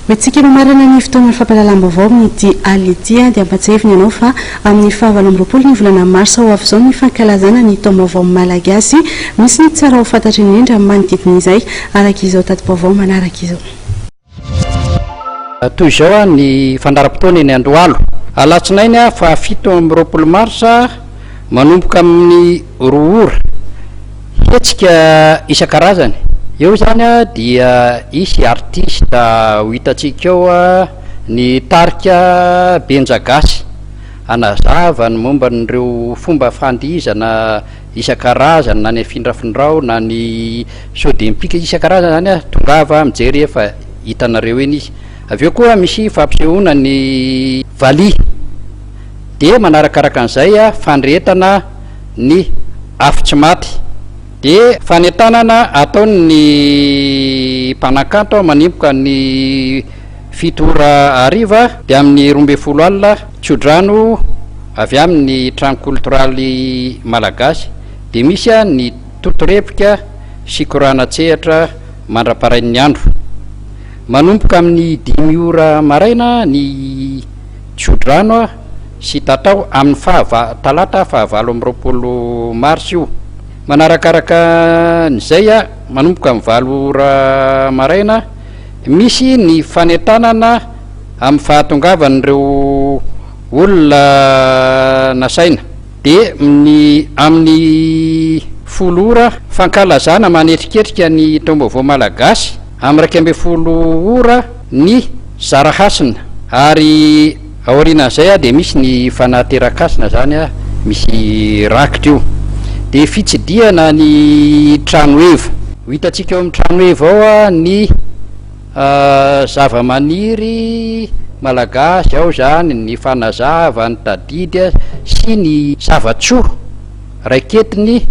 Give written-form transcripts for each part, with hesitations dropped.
Hoentintsika mamarana ny fotoanan'ny fampahalalam-baovao amin'ity alina ity dia ampatsiahivina ianao fa amin'ny faha 28 ny volana marsa ho avy izao ny fankalazana ny taom-baovao malagasy. Misy ny tsara ho fantatra indrindra manodidina izay araka izao tati-baovao manaraka izao. Toy izao ny fandaharam-potoana eny Andohalo. Alatsinainy faha 27 marsa manomboka amin'ny 2 ora. Hetsika isan-karazany. Eo izany dia hisy artista ho hitantsika eo ny tarika Benja Gasy hanazava ny momba an'ireo fomba fandihizana isan-karazany na ny afindrafindrao na ny sodempika isan-karazany izany, tongava mijery fa hitanareo eny izy. Avy eo koa misy fampisehoana ny valiha dia manarakaraka an'izay fandrehetana ny afo tsy maty. Dia fanentanana ataon'ny mpanakanto manomboka ny 7 ora hariva dia amin'ny 12 alina, tsodrano avy amin'ny trano koltoraly malagasy dia misy ny totorebika sy korana an-tsehatra mandra-parain'ny andro. Manomboka amin'ny 5 ora maraina ny tsodrano sy tatao amin'ny faha talata faha 28 marsa io. Manarakaraka an'izay, manomboka amin'ny 8 ora maraina, misy ny fanentanana amin'ny fahatongavan'ireo olona nasaina. Dia ny amin'ny 10 ora, fankalazana manetriketrika ny taom-baovao malagasy, amin'ny 11 ora ny zara hasina ary aorianan'izay dia misy ny fanateran-kasina izany, misy rakitra io. Dia fitsidihana ny trano heva. Ho hitantsika ao amin'ny trano heva ao ny zavamaniry malagasy, ao izany ny fanazava, ny tadidy sy ny zava-tsoa raiketiny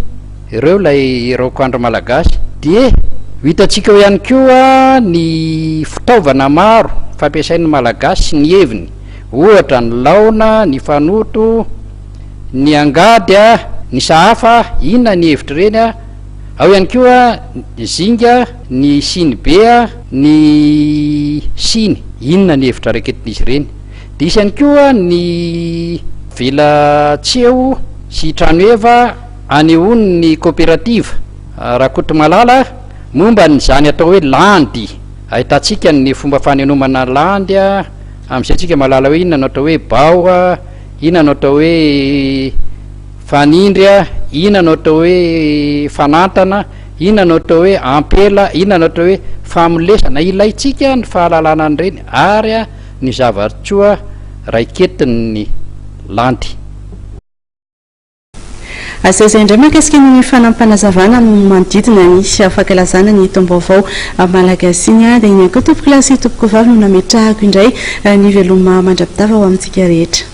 ireo ilay raokandro malagasy. Dia ho hitantsika ao ihany koa ny fitaovana maro fampiasain'ny Malagasy sy ny heviny, ohatra ny laona, ny fanoto, ny angady, ny sahafa, inona ny hevitr'ireny, ao ihany koa ny zinga, ny sinibe, ny siny, inona ny hevitra raiketin'izy ireny. Dia hisy ihany koa ny vela-tseho sy tranoheva anehoan'ny ny kaoperativa Rakotomalala momba an'izany atao hoe landy. Ahitantsika ny fomba fanenomana landy, amin'izay tsika mahalala hoe inona no atao hoe bao, inona no atao hoe fanindry, inona no atao hoe fanantana, inona no atao hoe ampela, inona no atao hoe famolesana. Ilaintsika ny fahalalana an'ireny ary ny zava-tsoa raiketin'ny landy. Asa izay indray mahakasika ny fanampanazavana manodidina ny fankalazana ny taom-baovao malagasy iny dia iny ihany koa tompokolahy sy tompokovavy no nametrahako indray ny veloma mandra-pitava ho amintsika rehetra.